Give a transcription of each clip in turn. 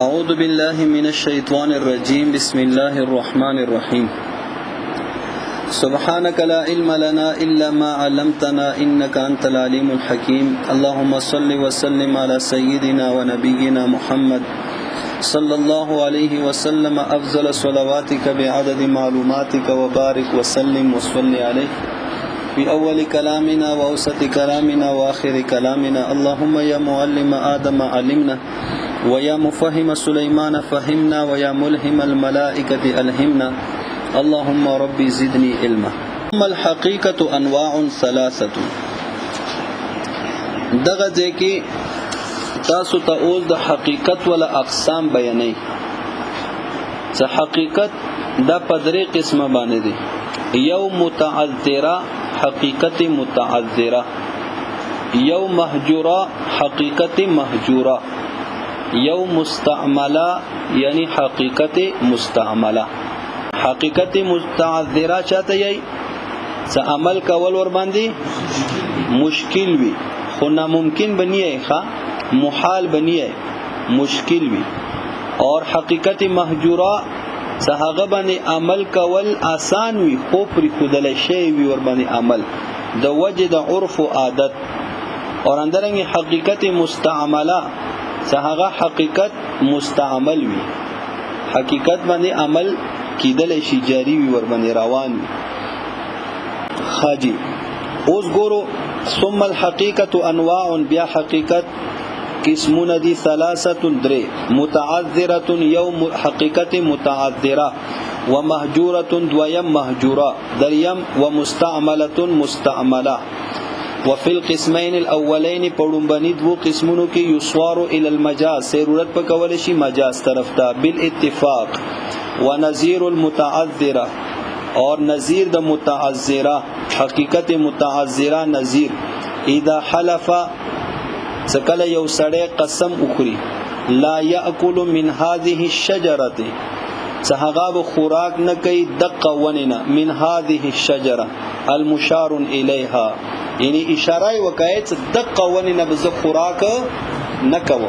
أعوذ بالله من الشيطان الرجيم. بسم الله الرحمن الرحيم. سبحانك لا علم لنا إلا ما علمتنا إنك أنت العليم الحكيم. اللهم صل وسلم على سيدنا ونبينا محمد صلى الله عليه وسلم، أفضل صلواتك بعدد معلوماتك، وبارك وسلم وصل عليه في أول كلامنا وأوسط كلامنا وآخر كلامنا. اللهم يا معلم آدم علمنا، ويا مفهم سليمان فهمنا، ويا ملهم الملائكة ألهمنا. اللهم ربي زدني علما. ثم الحقيقة أنواع ثلاثة. دغه ځکه تاسو ته اوس د حقیقت ولا اقسام بیانې. څه حقیقت دا پدری قسمه باندې دي. یو متعذره حقیقت متعذره، یو مهجوره حقیقت مهجوره، یو مستعمله یعنی حقیقت مستعمله. حقیقت متعذره چاته یی څه عمل کول ور باندې مشکل وي، خو ناممکن بنی ښا، محال بنی، مشکل وي. اور حقیقت مهجوره څه هغه باندې عمل کول آسان وي، خو پر خودل شی وي ور باندې عمل د وجه د عرف او عادت. اور اندرنګ حقیقت مستعمله څه هغه حقیقت مستعمل وي، حقیقت باندې عمل کیدل شي، جاری وي، ور باندې روان وي. خاجی اوس ګورو، ثم الحقیقت انواع، بیا حقیقت قسمونه دي، ثلاثه درې. متعذره یوم حقیقت متعذره، ومهجوره دویم مهجوره، دریم ومستعمله مستعمله. وفي القسمين الاولين پړومبني دوو قسمونو کې یسوار الى المجاز، ضرورت په کول شي مجاز طرف ته بالاتفاق. ونظير المتعذره، اور نظیر د متعذره حقیقت متعذره نظیر اذا حلف، څکله یو سړی قسم وخوري، لا یاکل من هذه الشجره، څه هغه به خوراک نه کوي دقه ونه، من هذه الشجره المشار الیها، یعنی اشاره وکای چې دقه ونه نه به خوراک نه کوم.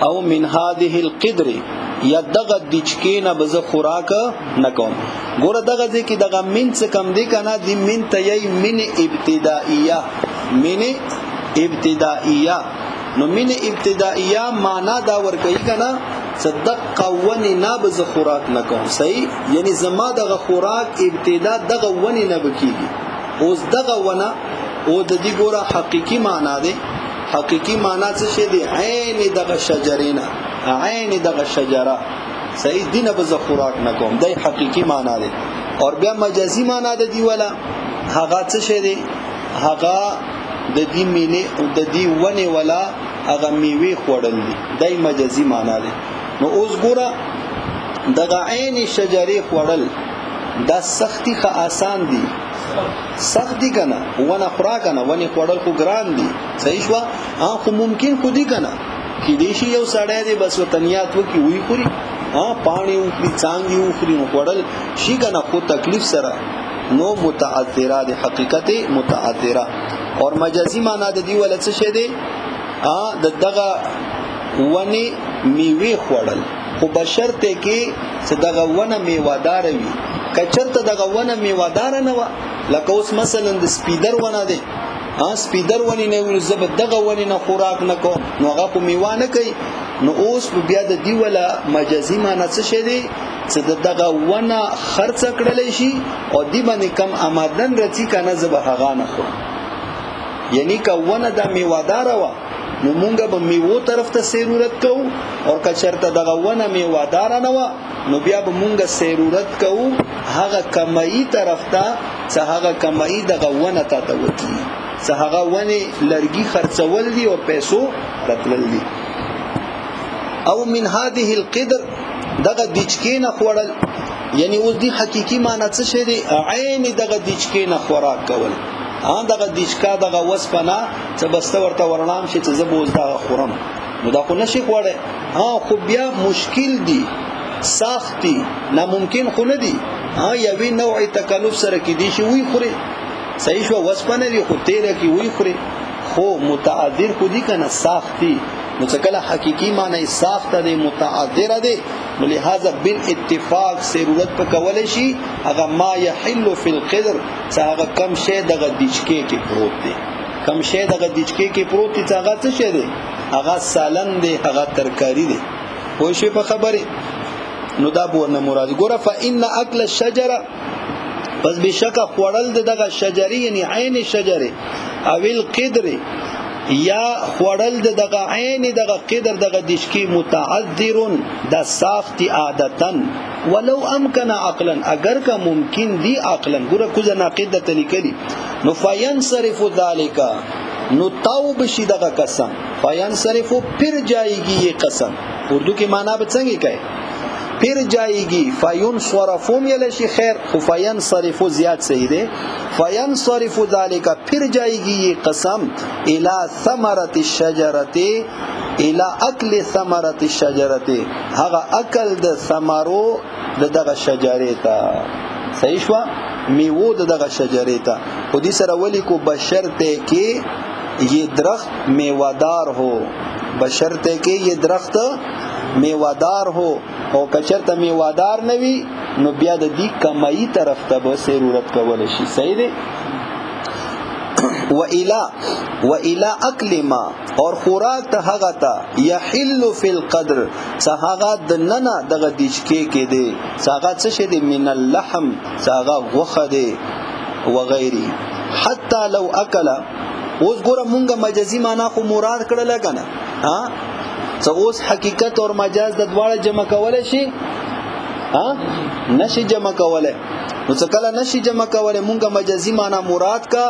او من هذه القدر، یا دغه دچکی نه به خوراک نه کوم. ګوره دغه ځکه دغه من څه کم دی کنه، دی من ته یی من ابتدائیه، من ابتدائیه. نو من ابتدائیه معنا دا ور کوي کنه چې دقه ونې نه به زه خوراک نه کوم. صحیح، یعنی زما دغه خوراک ابتدا دغه ونې نه بکیږي. اوس دغه ونه او د دې ګوره حقیقي معنا دی. حقیقي معنا څه شی دی؟ عین دغه شجرینا، عین دغه شجره. صحیح، دینه به زه خوراک نه کوم، دای حقیقي معنا دی. اور بیا مجازي معنا د دی ولا هغه څه شی دی؟ هغه د دې مینه د دې ونې ولا هغه میوه خوړل دي، دای مجازي معنا دی. نو اوس ګوره دغه عین شجرې خوړل دا سختی خه آسان دي، سخت دي کنه، ونه خورا کنه، ونه خوړل خو ګران دي. صحیح شو، خو ممکن خو دي کنه کې دې شي یو سړی دی بس وطنیات وکي وی خوري، ها پانی وخوري، څانګي وخوري، نو خوړل شي کنه، خو تکلیف سره. نو متعذره د حقیقت متعذره. اور مجازي معنا د دی ولا څه شه دی؟ د دغه ونی میوه خوړل، خو بشرط کې چې دغه ونه میوهدار وي. کچرته دغه ونه میوهدار نه و، لکه اوس مثلا د سپیدر ونه دی، سپیدر ونی نه وي، زه به دغه ونی نه خوراک نه کوم، نو هغه خو میوه نه کوي. نو اوس بیا د دی ولا مجازي معنا څه شه دی؟ چې دغه ونه خرڅ کړل شي او دی باندې کم آمدن رچی کنه، زه به هغه نه خورم. یعنی که ونه د میوهدار وه نو مونږ به میوو طرف ته ضرورت کوو، او که چرته دغه ونه میوهدار نه وه نو بیا به مونږ ضرورت کوو هغه کمایي طرف ته چې هغه کمایي دغه ونه تا ته وتلی، چې هغه ونې لرګي خرڅول دي او پیسو راتلل دي. او من هذه القدر، دغه دیچکې نه خوړل، یعنی اوس دی حقیقي معنی څه شی دی؟ عین دغه دیچکې نه خوراک کول. دغه دیچکا دغه وسپنه چې بسته ورته ورنام شي چې زه به اوس دغه خورم، نو دا خو نشي خوړی. خو بیا مشکل دی، سخت دی، ناممکن خو نه دی. یوې نوع تکلف سره کې دی شي وی خوري. صحیح شو، وسپنه دی خو تیره کې وی خوري، خو متعذر خو دی کنه، سخت دی. نو چې کله حقيقي معنی ساخته دی، متعذره دی، نو لہذا بالاتفاق ضرورت په کول شي هغه ما يحل فی القدر، چې هغه کم شی دغه دیچکې کې پروت دی، کم شی دغه دیچکې کې پروت دی، چې هغه څه شی دی؟ هغه سالن دی، هغه ترکاری دی. پوه شئ په خبره؟ نو دا به نه مراد. ګوره، فإن اکل الشجره، پس بشکه خوړل دغه شجری، یعنی عین شجره او القدر، یا خوړل دغه عین دغه قدر دغه دیشکی، متعذر د ساخت عادتن ولو امکن عقلا، اگر که ممکن دی عقلا. ګوره، کوزه ناقد د لیکلی. نو فینصرف ذالک، نو توب شي دغه قسم. فینصرف پھر جائے یہ قسم. اردو کې معنا به څنګه کوي؟ پھر جائے گی. فینصرفوم یل شي، خیر، خو فینصرف زیات صحیح دی. فینصرف ذالک، پھر جائے گی یہ قسم الى ثمرة الشجرة، الى اکل ثمرة الشجرة، هغه اکل د ثمرو د دغه شجره ته. صحیح شو؟ میوو د دغه شجره ته. خو دې سره ولی کو، بشرته کې یہ درخت میوادار ہو، بشرته کې یہ درخت میوادار ہو. او کچرته میوادار نه وي، نو بیا د دې کمایي طرف ته به ضرورت کول شي. صحیح دی؟ و الى اکل ما، اور خوراک ته هغه ته، یحل فی القدر، څه هغه د ننه دغه دیچکې کې دی، څه هغه څه شی دی؟ من اللحم، څه هغه غوخه دی وغیری. حتی لو اکل. اوس ګوره، مونږه مجازي معنا خو مراد کړل کنه؟ ها، څه اوس حقیقت او مجاز د دواړه جمع کول شي؟ ها، نشي جمع کوله. نو څه کله نشي جمع کوله، مونږه مجازي معنا مراد کا،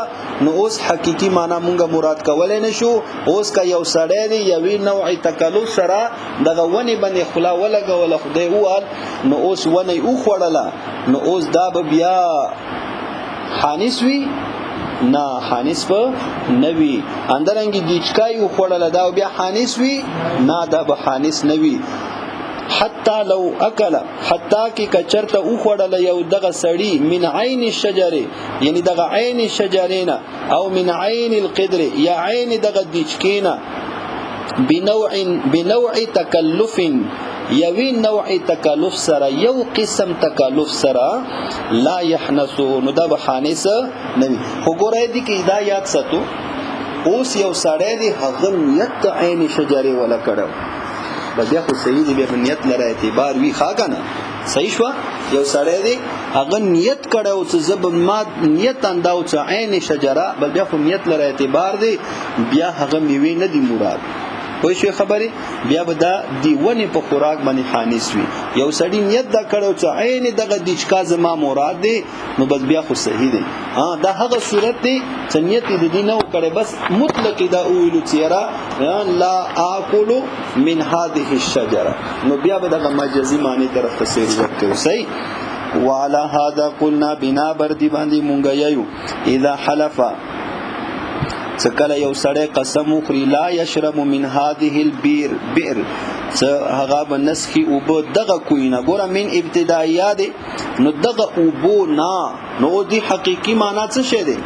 نو اوس حقيقي معنا مونږه مراد کولای نشو. اوس کا یو سړی دی، یوې نوع تکلف سره دغه ونی باندې خلا ولګول، خدای وال، نو اوس ونی او خوړله، نو اوس دا به بیا حانث وي؟ نه، حانث به نوي. اندرنګي دیچکای او خوړله، دا بیا حانث وي؟ نه، دا به حانث نوي. حتی لو اکل، حتی کی کچرته او خوړل یو دغه سړی من عین الشجره، یعنی دغه عین الشجرینا، او من عین القدر، یا عین دغه دیچکینا، بنوع تکلف، یوی نوع تکلف سره، یو قسم تکلف سره، لا يحنث، نو دا به حانث نه وي. خو ګوره، دي کې دا یاد ساتو، اوس یو سړی دی، هغه نیت عین شجره ولا کړو، بس بیا خو صحیح دی، بیا نیت لره اعتبار وی، ښا کنه؟ صحیح شو؟ یو سړی دی، هغه نیت کړو چې زب ما نیت انداو چې عین شجره، بل بیا خو نیت لره اعتبار دی، بیا هغه میوه نه دی مراد. پوه شو خبره؟ بیا به دا دی ونې په خوراک باندې حانث وي. یو سړی نیت دا کړو چې عین دغه دیچکا زما مراد دی، نو بس بیا خو صحیح دی. ها، دا هغه صورت دی چې نیت دې دی نه وکړي، بس مطلق دا ویلو چې لا اکل من هذه الشجره، نو بیا به دغه مجازي معنی طرف ته ضرورت کوي. صحیح؟ وعلى هذا قلنا، بنا بر دی باندې مونږ یو، اذا حلف، څه کله یو سړی قسم وخوري، لا یشرب من هذه البئر بئر، څه هغه به نسخي اوبه دغه کوینه. ګوره، من ابتدایه دی، نو دغه اوبو نه، نو دی حقيقي معنا څه شه دی؟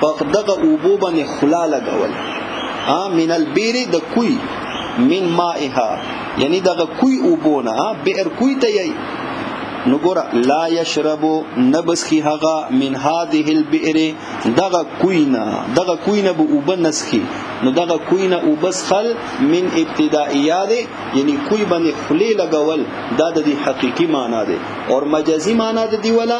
په دغه اوبو باندې خلا لګول. ا من البئر د کوی، من مائها، یعنی دغه کوی اوبو نه، بئر کوی ته یی. نو ګوره، لا یشربو، نبسخي هغه، من هذه البئر، دغه کوینا، دغه کوینا به وب نسخي. نو دغه کوینا وبسخل من ابتدائیه دی، یعنی کوی باندې خلی لګول، دا د دې حقيقي معنا دی. او مجازي معنا د دی ولا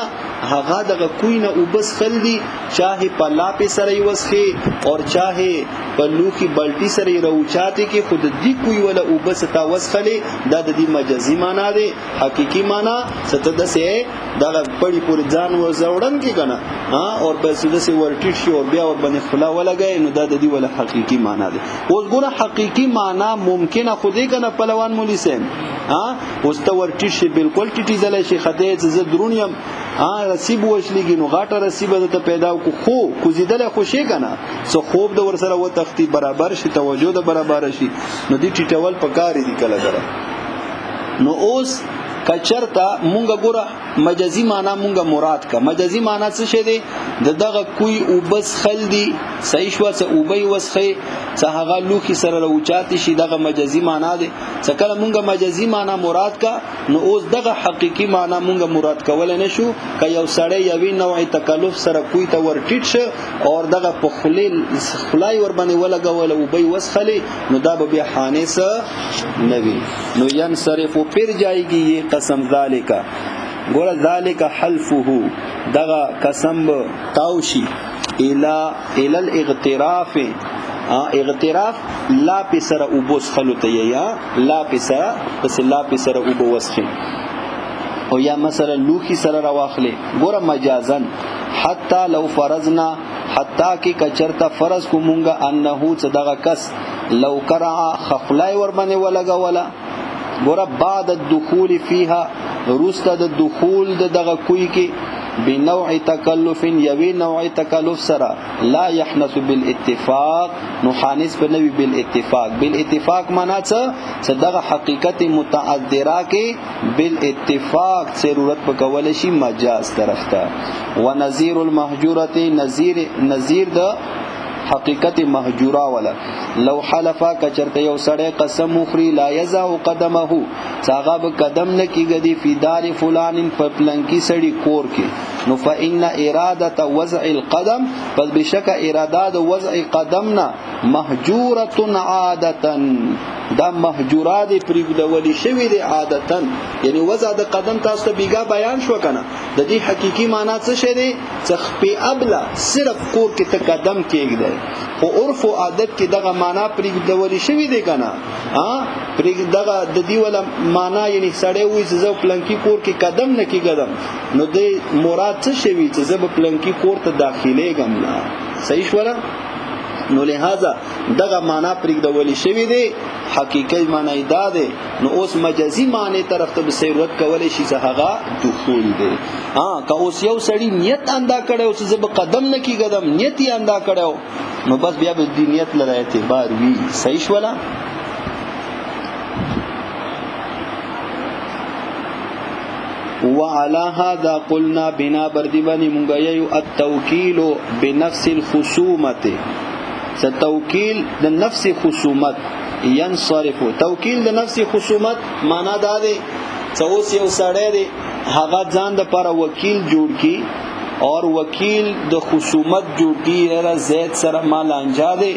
هغه دغه کوینا وبسخل دی، چاہے په لاپې سره وسخي او چاہے په لوخي بلټي سره راوچاته کې، خود دی کوی ولا وبستا وسخلې، دا د دې مجازي معنا دی. حقيقي معنا ست د سه دغه پړی پورې ځان ورزوړن کې کنه، ها، او بس د سه ورټیټ شي او بیا ور باندې خلا ولګي، نو دا د دې ولا حقيقي معنا دی. اوس ګوره، حقيقي معنا ممکنه خو دې کنه پهلوان مولوی سیم؟ ها، اوس ته ورټیټ شي، بالکل ټیټی ځلې شي، خدای ز درونیم، ها، رسیب وشلېږي، نو غاټه رسیب ته پیدا کو، خو کوزیدل خو شي کنه؟ څو خوب د ور سره و تختی برابر شي، توجه د برابر شي، نو دې ټیټول پکاري دي کله کله. نو اوس کچرتا مونږ ګوره مجازي معنا مونږه مراد کا. مجازي معنا څه شه دی؟ د دغه کوی او بس خل دی، صحیح شو، څه او بي وسخه، څه هغه لوخي سره راوچات شي، دغه مجازي معنا دی. څه کله مونږه مجازي معنا مراد کا، نو اوس دغه حقيقي معنا مونږه مراد کول نه شو. که یو سړی یوې نوع تکلف سره کوی ته ورټیټ شه او دغه په خلیل خلای ور باندې ولګول او بي وسخلې، نو دا به بیا حانث نه وي. نو ينصرف پھر جائے گی یہ قسم ذالک، ګوره ذالک حلفه، دغه قسم به تاوشي الى الاغتراف. اغتراف لا پسره وبوس خلو ته، یا لا پسره، پس لا پسره وبو وسخه، او یا مثلا لوخي سره راواخلې. ګوره مجازن حتا لو فرضنا، حتا کې کچرته فرض کو مونږه انه څه دغه کس لو کرع خفلای ور باندې ولګولا، ګوره بعد الدخول فيها، روسته د دخول د دغه کوی کې، بنوع تکلف، یوی نوع تکلف سره، لا يحنث بالاتفاق، نو حانث په نوی بالاتفاق. بالاتفاق معنا څه؟ څه دغه حقیقت متعذره کې بالاتفاق ضرورت په کول شي مجاز طرف ته. ونظیر المهجوره، نظیر د حقیقت مهجوره ولا، لو حلفا کچرته یو سړی قسم وخوري، لا یزع قدمه، څاغه به قدم نه کیږي، فی دار فلان، په پلنکی سړی کور کې، نو فإن اراده وضع القدم، پس بشک اراده د وضع قدم نه مهجوره عادتا، دا مهجوره دی پریږدول شوی دی عادتا. یعنی وضع د قدم تاسو ته بیګا بیان شو کنه، د دې حقيقي معنا څه شه دی؟ څه خپې ابله صرف کور کې ته قدم کېږدی، خو عرف او عادت کې دغه معنا پریږدول شوی دی کنه. ا پریږ دغه د دې ولا معنا، یعنی سړی وای چې زه پلانکی کور کې قدم نه کېږدم، نو د مراد څه شوی؟ چې زه به پلانکی کور ته داخليږم نه. صحیح شوله؟ نو لہذا دغه معنا پریږدول شوی دی، حقیقي معنی دا دی. نو اوس مجازي معنی طرف ته به ضرورت کولای شي چې هغه دخول دی. ها که اوس یو سړی نیت اندا کړو چې زه به قدم نه کیږم، نیت یې اندا کړو، نو بس بیا به د نیت لره اعتبار وي. صحیح شوله؟ وعلى هذا قلنا، بنا بردی باندې مونږ یو التوکیل بنفس الخصومه، څه توکیل د نفس خصومت ينصرف. توکیل د نفس خصومت معنا دا دی چې اوس یو سړی دی، هغه ځان د پر وکیل جوړ کی اور وکیل د خصومت جوړ کی، یاره زید سره ما لانجا دی،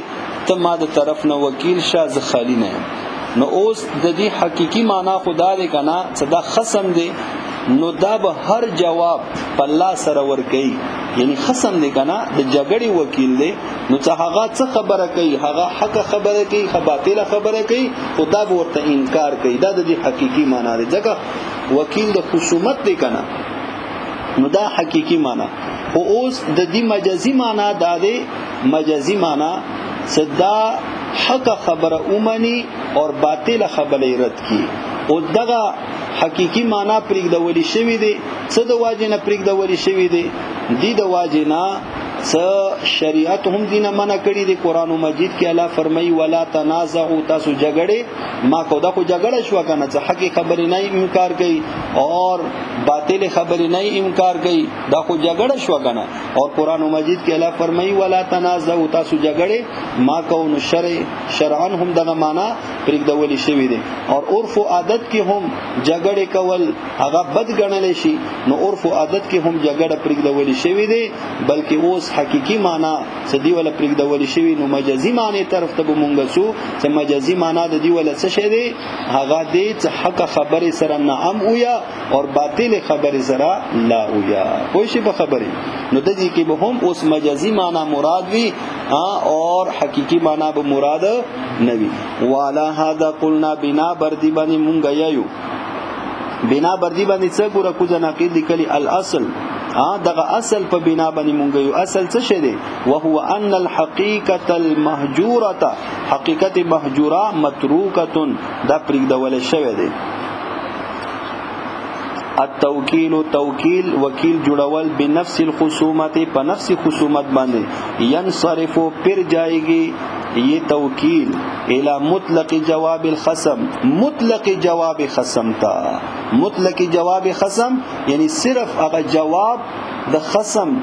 ته ما د طرف نه وکیل شه، زه خالی نه یم. نو اوس د دې حقيقي معنا خدا دی کنه چې دا خصم دی، نو دا به هر جواب په الله سره ور کوي، یعنی خصم دی کنه، د جګړې وکیل دی، نو چې هغه څه خبره کوي، هغه حق خبره کوي، باطله خبره کوي، خو دا به ورته انکار کوي. دا د دې حقيقي معنا دی، ځکه وکیل د خصومت دی کنه، نو دا حقيقي معنا. خو اوس د دې مجازي معنا دا دی، مجازي معنا چې دا حق خبره اومني او باطله خبره رد کی. او دغه حقيقي معنا پرېږدول شوی دی. څه د واجب نه پرېږدول شوی دی؟ دی د واجب نه څه شریعت هم دینه منع کړی دی. قران مجید کې الله فرمایي ولا تنازعوا، تاسو جګړه ما کو، دا خو جګړه شو کنه، چې حق خبرې نه انکار کوي اور باطل خبرې نه انکار کوي، دا خو جګړه شو کنه. اور قران مجید کې الله فرمایي ولا تنازعوا، تاسو جګړه ما کو، نو شرعا هم دغه معنا پرېږدول شوی دی. اور عرف او عادت کې هم جګړه کول هغه بد ګڼل شي، نو عرف او عادت کې هم جګړه پرېږدول شوی دی، بلکې اوس حقيقي معنا څه دی ولا پرېږدول شوی. نو مجازي معنی طرف ته به مونږ سو، چې مجازي معنا د دی ولا څه شی دی؟ هغه دی چې حق خبره سره نعم اویا اور باطل خبره سره لا اویا. پوه شي په خبره؟ نو د دې کې به هم اوس مجازي معنا مراد وي اور حقيقي معنا به مراد نه وي. والا هذا قلنا، بنا بردی باندې مونږ یو بنا بردی باندې څه ګوره کوزه ناقل لیکلی الاصل، دغه اصل په بنا باندې مونږ یو اصل څه شه دی؟ وهو ان الحقیقه المهجوره، حقیقت مهجوره متروکه، دا پرېږدول شوی دی. التوکیل، توکیل وکیل جوړول، بنفس الخصومت، په نفس خصومت باندې، ينصرف پھر جائے گی یہ توکیل الى مطلق جواب الخصم، مطلق جواب خصم تا، مطلق جواب خصم یعنی صرف هغه جواب د خصم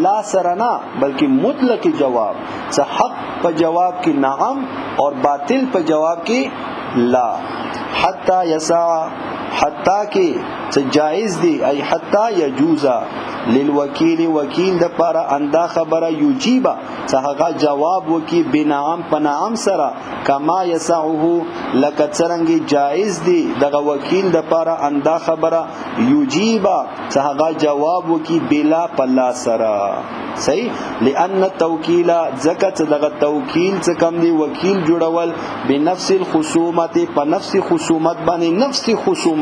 لا سره نه، بلکې مطلق جواب، څه حق په جواب کې نعم اور باطل په جواب کې لا. حتی یسع، حتی کې څه جائز دی، ای حتی یجوزا للوکیل، وکیل د پاره اندا خبره یجیبا، څه هغه جواب وکي بنعم په نعم سره، کما یسعه لکه څرنګه جائز دی دغه وکیل د پاره اندا خبره یجیبا، څه هغه جواب وکي بلا پلا سره. صحیح. لئن التوکیل، ځکه چې دغه توکیل څه کم دی وکیل جوړول بنفس الخصومت، په نفس خصومت باندې، نفس خصومت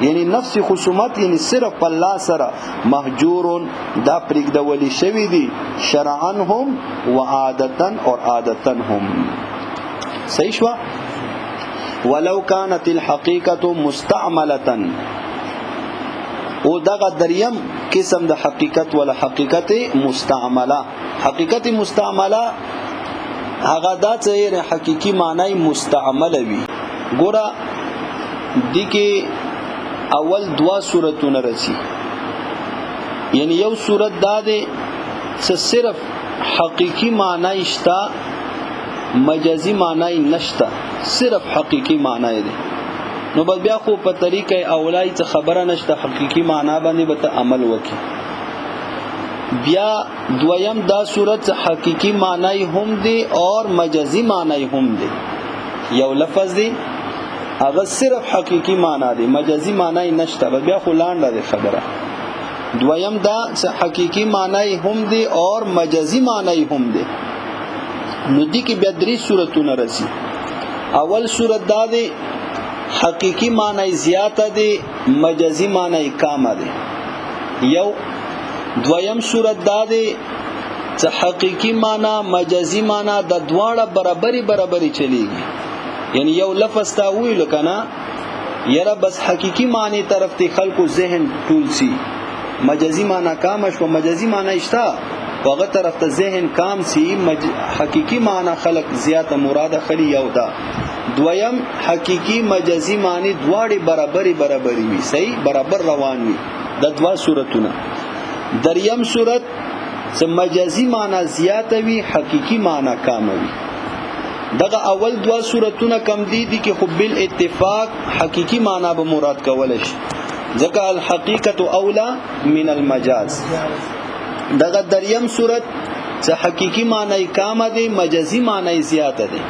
یعنی نفس خصومت یعنی صرف په الله سره مهجور، دا پرېږدول شوی دی شرعا هم وعادتا اور عادتا هم. صحیح شو. ولو كانت الحقیقه مستعمله، او دغه دریم قسم د حقیقت ولا حقیقت مستعمله. حقیقت مستعمله هغه دا چې حقیقي معنی مستعمله وي. ګوره دي کې اول دوا صورتونه رسی، یعنی یو صورت دا دی چې صرف حقیقي معنی شته، مجازي معنی نشته، صرف حقیقي معنی دی. نو بس بیا خو په طریقې اولای څه خبره نشته، حقیقي معنا باندې به ته عمل وکي. بیا دویم دا صورت حقیقي معنی هم دی اور مجازي معنی هم دی. یو لفظ دی هغه صرف حقیقي معنا دی، مجازي معنی نشته، بس بیا خو لاندې دی خبره. دویم دا چې حقیقي معنی هم دی اور مجازي معنی هم دی. نو دي کې بیا درې صورتونه رسی. اول صورت دا دی حقیقي معنی زیاته دی، مجازي معنی کمه دی. یو دویم صورت دا دی چې حقیقي معنی مجازي معنی د دواړه برابري برابري چلیږي. یعنی یو لفظ تا ویل کنه یره بس حقیقي معنی طرف ته خلکو ذهن ټول سی، مجازي معنی کم شو، مجازي معنی شته هغه طرف ته ذهن کام سی، حقیقي معنی خلق زیاته مراد خلی. یو دا دویم حقیقي مجازي معنی دواړي برابري برابري وي، صحیح برابر روان وي، د دوا صورتونه. دریم صورت چې مجازي معنی زیاته وي، حقیقي معنی کم وي. دغه اول دوا صورتونه کم دي دي کې خو بل اتفاق حقیقي معنی به مراد کول شي، ځکه الحقیقت اولا من المجاز. دغه دریم صورت چې حقیقي معنی کم دی، مجازي معنی زیاته دی.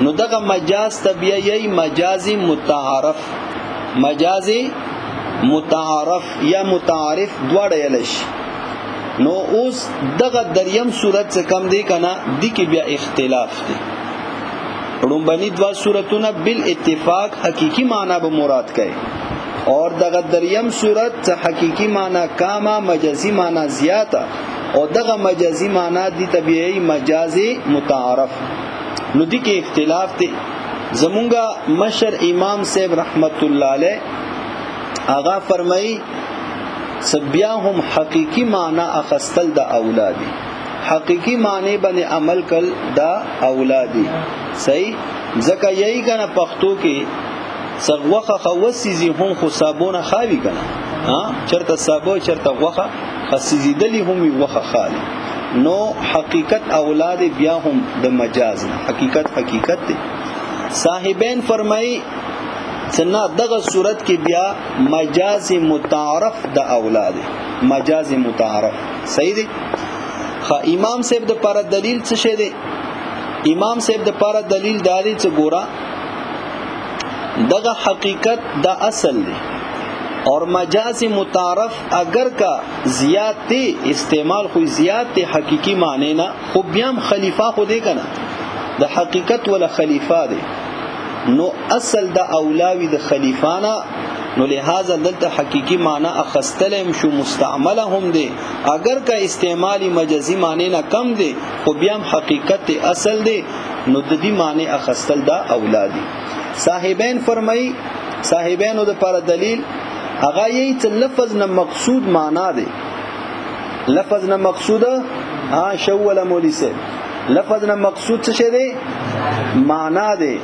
نو دغه مجاز طبيعي مجازي متعارف، مجازي متعارف یا متعارف دواړه یلش. نو اوس دغه دریم صورت څه کم دی کنه دی کې بیا اختلاف دی. رومبني دوا صورتونه بل اتفاق حقیقي معنی به مراد کوي، اور دغه دریم صورت څه حقیقي معنی کامه مجازي معنی زیاته، او دغه مجازي معنی دی طبيعي مجازي متعارف. نو دي کې اختلاف دی. زمونږه مشر امام صاحب رحمت الله علیه هغه فرمایي بیا هم حقیقي معنی اخستل د اولادي، حقیقي معنی باندې عمل کل د اولادي. صحیح. ځکه یی کنه پښتو کې څغوخه خوسیزي هم خو صابونه خاوي کنه، ها چرته صابو چرته غوخه خسیزیدلی هم وي غوخه خالي. نو حقیقت اولاد بیا هم د مجاز نه، حقیقت حقیقت دی. صاحبین فرمایي چې نه دغه صورت کې بیا مجاز متعارف د اولاد، مجاز متعارف. صحیح دی. خا امام صاحب د پاره دلیل څه شه دی؟ امام صاحب د پاره دلیل داری چې ګوره دغه حقیقت د اصل دی، اور مجاز متعارف اگر کا زیات تی استعمال خو زیات تی حقیقی معنی نه، خو بیا هم خلیفہ خو دی کنه، د حقیقت ولا خلیفہ دی. نو اصل د اولاوی د خلیفانا، نو لہذا دلته حقیقی معنی اخستلم شو، مستعمله هم دی، اگر کا استعمالی مجازی معنی نه کم دی، خو بیا هم حقیقت اصل دی. نو د دې معنی اخستل دا اولادی. صاحبین فرمایي، صاحبینو د پر دلیل هغه یی چې لفظ نه مقصود معنا دی، لفظ نه مقصود ها شول مولوی صاحب لفظ نه مقصود څه شی دی؟ معنا دی.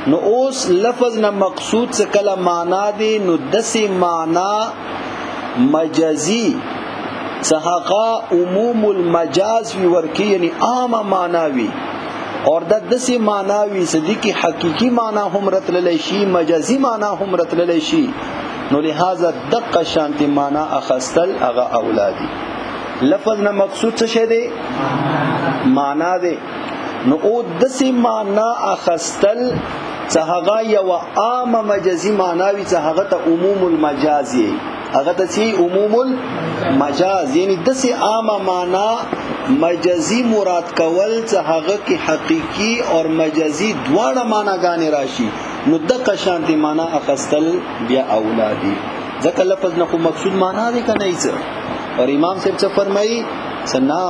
نو اوس لفظ نه مقصود څه کله معنا دی، نو دسی معنا مجازي څه هغه عموم المجاز وی ورکی، یعنی عامه معنا وی، اور دا دسی معنا وی چې دي کې حقيقي معنا هم رتللی شي، مجازي معنا هم رتللی شي. نو لہذا دقه شانتی معنا اخستل هغه اولادي. لفظ نه مقصود څه شی دی؟ معنا دی. نو او دسی معنا اخستل چې هغه یو عامه مجازي معنا وي، چې هغه ته عموم المجاز یې، هغه ته چې عموم المجاز، یعنی دسی عامه معنا مجازي مراد کول چې هغه کې حقيقي او مجازي دواړه معناګانې راشي، نو دغه شانتي معنا اخستل بیا اولادي. ځکه لفظ نه خو مقصود معنا دی کنه هیڅ. اور امام صاحب څه فرمایي؟ سنا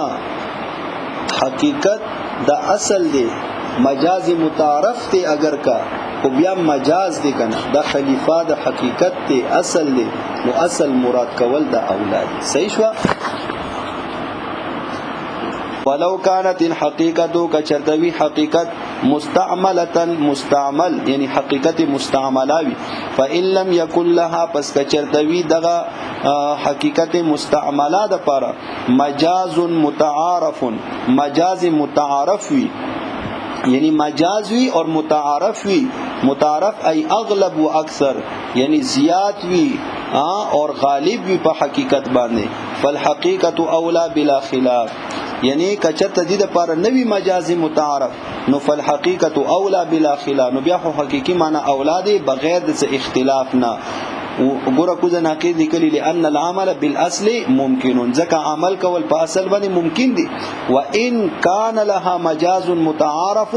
حقیقت دا اصل دی، مجاز متعارف دی، اگر کا خو بیا مجاز دی کنه، دا خلیفہ د حقیقت دی، اصل دی، نو اصل مراد کول دا اولاد. صحیح شو. ولو كانت الحقیقت کچرتوی حقیقت مستعملتا مستعمل، یعنی حقیقت مستعملاوی، فإن لم يكن لها پس کچرتوی دغه حقیقت مستعمله د پاره مجاز متعارف، مجاز متعارف وی، یعنی مجاز وی اور متعارف وی. متعارف ای اغلب و اکثر، یعنی زیات وی اور غالب وی په حقیقت باندې. فالحقیقت اولا بلا خلاف، یعنی کچته دې د پاره نوی مجاز متعارف، نو فالحقیقت اولا بلا خلاف، نو بیا خو حقیقی معنی اولا دی بغیر د اختلاف نه. ګوره کوزه ناقید لیکلی لئن العمل بالاصل ممکن، ځکه عمل کول په اصل باندې ممکن دی. وان کان لها مجاز متعارف،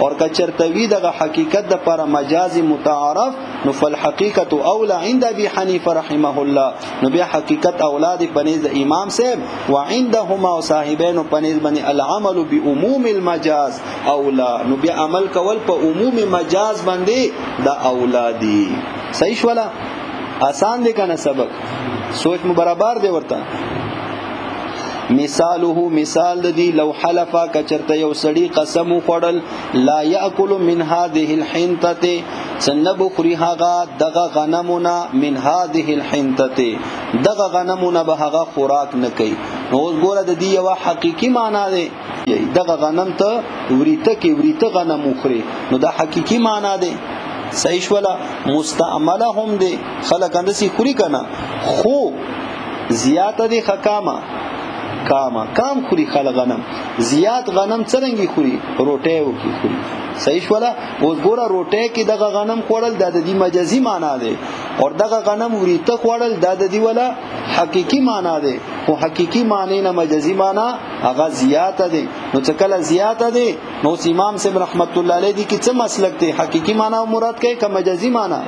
اور کچرتوی دغه حقیقت د پر مجاز متعارف، نو فالحقیقت اولا عند ابي حنیفه رحمه الله، نو بیا حقیقت اولا دی پنیز د امام صاحب. وعندهما صاحبین پنیز باندې العمل بعموم المجاز اولا، نو بیا عمل کول په عموم مجاز باندې دا اولا دی. صحیح شولا؟ آسان دی کنه سبق، سوچ مو برابر دی ورته. مثاله مثال د دی، لو حلفا کچرته یو سړی قسم خوړل، لا یاکل من هذه الحنطه، سنب خوري هغه دغه غنمونه، من هذه الحنطه دغه غنمونه به هغه خوراک نه کوي. نو اوس ګوره د دې یو حقيقي معنا دی، دغه غنم ته وریته کې وریته غنم وخوري، نو دا حقيقي معنا دی. صحیح شولا؟ مستعمله هم دی، خلک اندسی خوري کنه، خو زیاته دی خکامه کاما کام خوري خلک غنم، زیات غنم څرنګي خوري؟ روټه وکي خوري. صحیح شولا؟ اوس ګوره روټه کې دغه غنم خوړل دا د دې مجازي معنا دی، او دغه غنم وریته خوړل دا د دې ولا حقيقي معنا دی، خو حقيقي معنی نه مجازي معنا هغه زیاته دی. نو چې کله زیاته دی، نو امام صاحب رحمت الله علیه دی کې څه مسلک دی؟ حقيقي معنا مراد کوي که مجازي معنا؟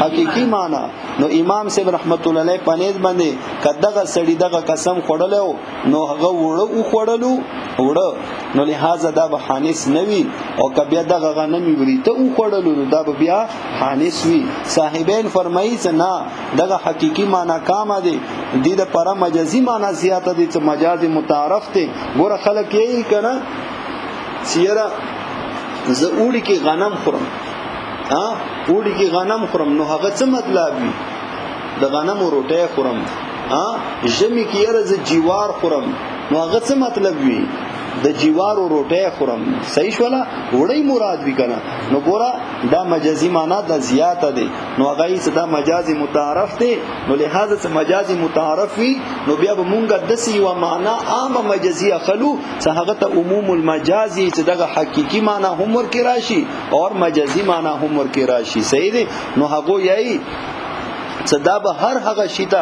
حقيقي معنا. نو امام صاحب رحمت الله علیه پنیز باندې کداغه سړی دغه قسم خوړلو، نو هغه وړه او خوړلو وړه، نو لہذا دا به حانث نه وي، او که بیا دغه غنم وریته او خوړلو، نو دا به بیا حانث وي. صاحبین فرمایي چې نه، دغه حقيقي معنا کامه دی، دې د پر مجازي معنا زیاته دی، چې مجاز متعارف دی. ګوره خلک یې کنه چیرې زه اوړي کې غنم خورم، ها اوړي کې غنم خورم، نو هغه څه مطلب وي؟ د غنم روټه خورم. ها ژمي کې یاره زه جوار خورم، نو هغه څه مطلب وي؟ د جوارو روټه خورم. صحیح شولا؟ وړی مراد وی کنه. نو ګوره دا مجازي معنا دا زیاته دی، نو هغه یې دا مجاز متعارف دی، نو لہذا چې مجاز متعارف وي، نو بیا به مونږه دسی یو معنا عامه مجازي اخلو چې هغه ته عموم المجاز چې دغه حقيقي معنا هم ورکې راشي اور مجازي معنا هم ورکې راشي. صحیح دی. نو هغه یې چې دا به هر هغه شی ته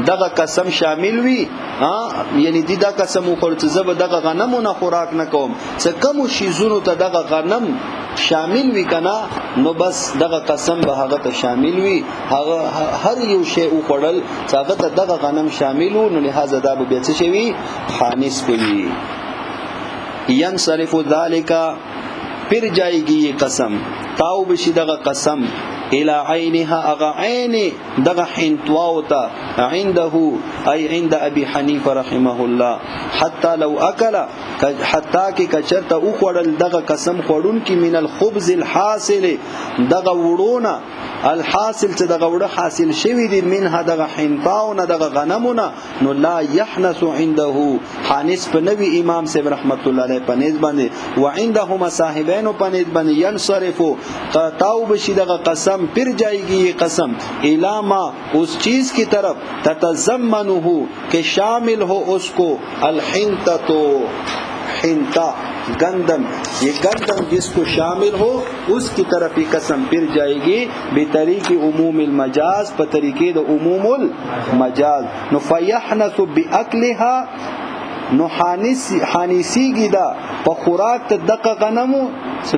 دغه قسم شامل وي، ها یعنی دی دا قسم وخوړ چې زه به دغه غنمونه خوراک نه کوم، چې کوم شیزونو ته دغه غنم شامل وي کنه، نو بس دغه قسم به هغه ته شامل وي. هغه هر یو شی وخوړل چې هغه ته دغه غنم شامل وو، نو لہذا دا به بیا څه شي وي؟ حانث به وي. ینصرف ذالک، پھر جائے گی یہ قسم، تاو بشي دغه قسم الى عینها اغه عین دغه حنتواو ته عنده، ای عند ابي حنیفه رحمه الله. حتی لو اکل، حتی کې کچرته او خوړل دغه قسم خوړون کې، من الخبز الحاصل، دغه وړونه، الحاصل چې دغه وړه حاصل شوی دی، منها دغه حنطاو نه، دغه غنمونه، نو لا يحنث عنده، حانس په نوی امام صاحب رحمت الله علیه په نيز باندې، وعندهما صاحبین په نيز باندې، ينصرفو تاو بشي دغه قسم، پھر جائے قسم، الی ما، اس چیز کی طرف، تتضمنه، کہ شامل ہو اس کو، الحنطه، حنطہ گندم، یہ گندم جس کو شامل ہو، اس کی طرف یہ قسم پھر جائے گی، بطریق عموم المجاز، په طریقې د عموم المجاز. نو فیحنث باکلها، نو حانس حانیسیږي دا په خوراک ته دغه غنمو،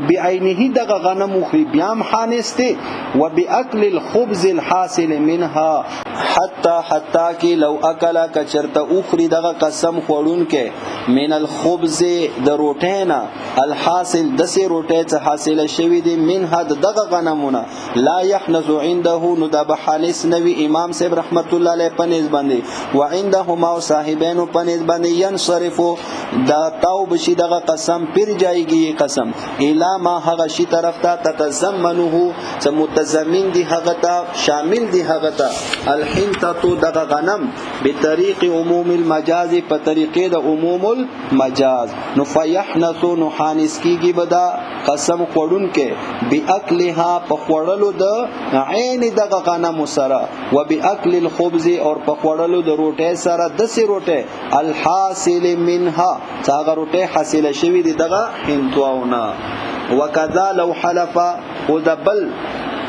بعینه دغه غنمو خو بیام حانسته، وباکل الخبز الحاصل منها. حتی کې لو اکل، کچرته اخري دغه قسم خوړون کې، من الخبز، د روټینا، الحاصل، دسه روټه چې حاصله شوی دی، منها، دغه غنمونه، لا يحنث عنده، نو دا به حانس نوی امام صاحب رحمت الله علیه پنځ باندې، وعندهما صاحبین پنځ باندې، ينصرفو، دا تاو بشي دغه قسم، پھر جایږي قسم، الی ما، هغه شی طرف ته، تتضمنه، چې متضمن دي هغه ته، شامل دي هغه ته، الحنطه، دغه غنم، بطریق عموم المجاز، په طریقې د عموم المجاز. نو فیحنث، نو حانس کیږي بدا قسم خوړون کې، باکلها، په خوړلو د عین دغه غنم سره، وباکل الخبز، اور په خوړلو د روټه سره، د سی روټه، الحاصل منها، هغه روټه حاصله شوی دی دغه حنطواونه. وکذا لو حلف، او د بل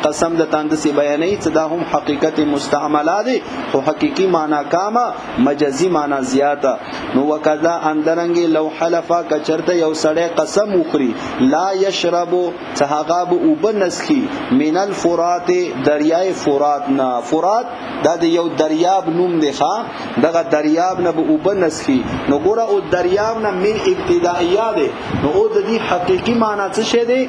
قسم د تاند سی بیانې چې دا هم حقیقت مستعمله دی، خو حقيقي معنا کامه، مجازي معنا زیاته. نو وکذا، اندرنګ، لو حلفا، کچرته یو سړی قسم وخوري، لا یشربو، چې هغه به وبنسخي، من الفرات، دریای فرات نه. فرات دا د یو دریاب نوم دی، ښا، دغه دریاب نه به وبنسخي. نو ګوره، او دریاب نه من ابتدائیه دی، نو او د دې حقيقي معنا څه شه دی؟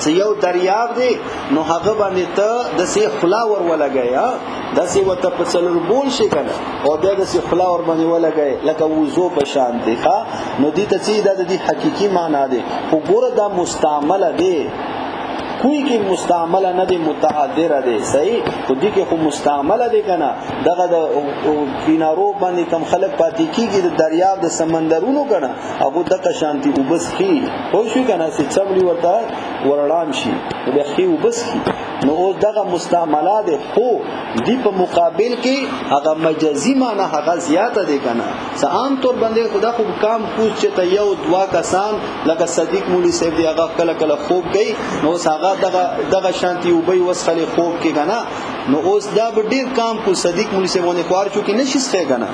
چې یو دریاب دی، نو هغه باندې ته د سه خلا ور ولګای، د سه وته په څلور بول شي کنه، او بیا د سه خلا ور باندې ولګای، لکه وضو په شان دی، ښا. نو دې ته چې دا د دې حقيقي معنا دی، خو ګوره دا مستعمله دی، کوی کې مستعمله نه دی، متعذره دی، صحیح، خو دې کې خو مستعمله دی کنه. دغه د کینارو باندې کم خلک پاتې کیږي د دریاب د سمندرونو کنه، هغه دغه شانتي وبس خي خو شو کنه، چې چمړي ورته ورړام شي، بیا خي وبس خي. نو اوس دغه مستعمله ده، خو دی په مقابل کې هغه مجازي معنی هغه زیاته ده کنه. عام طور باندې خدا خو کام کوز چې ته یو دوا کسان، لکه صدیق مولوی صاحب دی، هغه کله کله خوب کوي، نو اوس هغه دغه شانتي وبې وسخلې خوب کې کنه. نو اوس دا به ډیر کام کو، صدیق مولوی صاحب باندې خوار چو کې نشي څه کنه.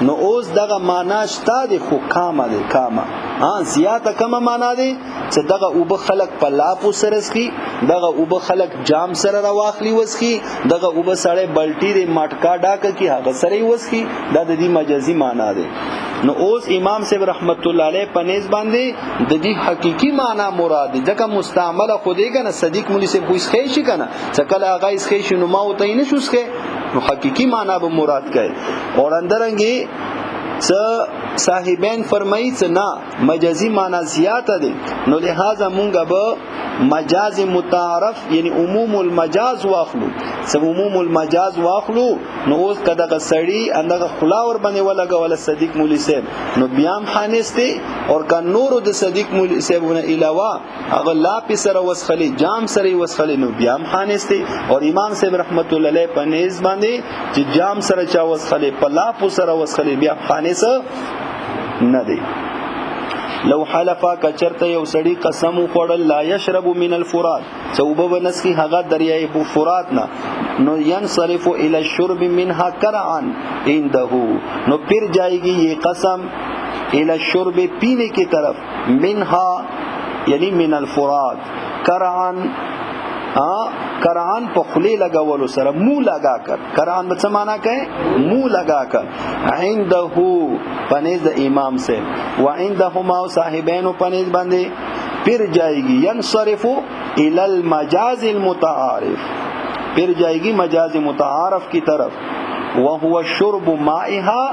نو اوس دغه معنا شته دی، خو کامه دی، کامه، ها، زیاته کمه معنا دی، چې دغه اوبه خلق په لاپو سره سخي، دغه اوبه خلق جام سره راواخلي وسخي، دغه اوبه سړی بلټی دی مټکا ډاکه کی هغه سره وسخي. دا د دې مجازي معنا دی. نو اوس امام صاحب رحمت الله علیه په نس باندې د دې حقيقي معنا مراد دی، ځکه مستعمله خو دی کنه. صدیق مولوی صاحب خو یې شي کنه، چې کله هغه یې شي نو ما وته نه شو څه، نو حقيقي معنا به مراد کوي. اور اندرنګي څه صاحبین فرمایي چې نه، مجازي معنا زیاته ده، نو لہذا مونږ به مجاز متعارف، یعنی عموم المجاز واخلو. څه عموم المجاز واخلو؟ نو اوس کداغه سړی اندغه خلا ور باندې ولګول صدیق مولوی صاحب، نو بیام حانسته، اور کا نورو د صدیق مولوی صاحب نه علاوه هغه لا پی سره وسخلی، جام سره وسخلی، نو بیام حانسته. اور امام صاحب رحمت الله علیه په نيز باندې چې جام سره چا وسخلی، په لاپو سره وسخلی، بیا حانس نه دی. لو حلفا، کچرته یو سړی قسم خوړل، لا یشرب من الفرات، څوبه بنسکی هغه دریای فرات نه، نو ينصرف الى الشرب منها کرعا عنده، نو پھر جائے گی یہ قسم الى الشرب، پینے کی طرف، منها، یعنی من الفرات، کرعا، کرعان په خلی لګولو سره، مو لگا کر. کرعان به څه معنا کوي؟ مو لگا کر. عنده، پنیز د امام سے، وعندهما، صاحبین پنیز باندې، پھر جائے گی، ينصرف الى المجاز المتعارف، پھر جائے گی مجاز متعارف کی طرف، وهو شرب مائها.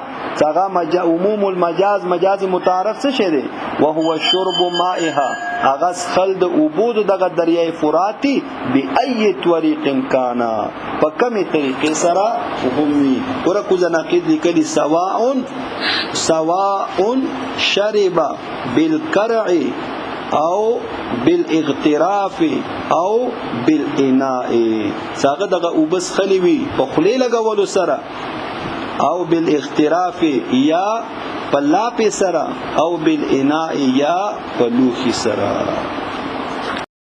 څنګه عموم المجاز، مجاز متعارف څه شه دی؟ وهو شرب مائها، هغه خل د اوبو دغه دریای فراتی، بأي طریق کانا، په کمی طریقې سره هم وي. ور کوزه ناقد لیکلی سواء سواء شرب بالکرع او بالاغتراف او بالاناء، څنګه دغه وبس خلی وي په خلی لګولو سره، او بالاغتراف یا په لاپې سره، او بالاناء یا په لوخي سره.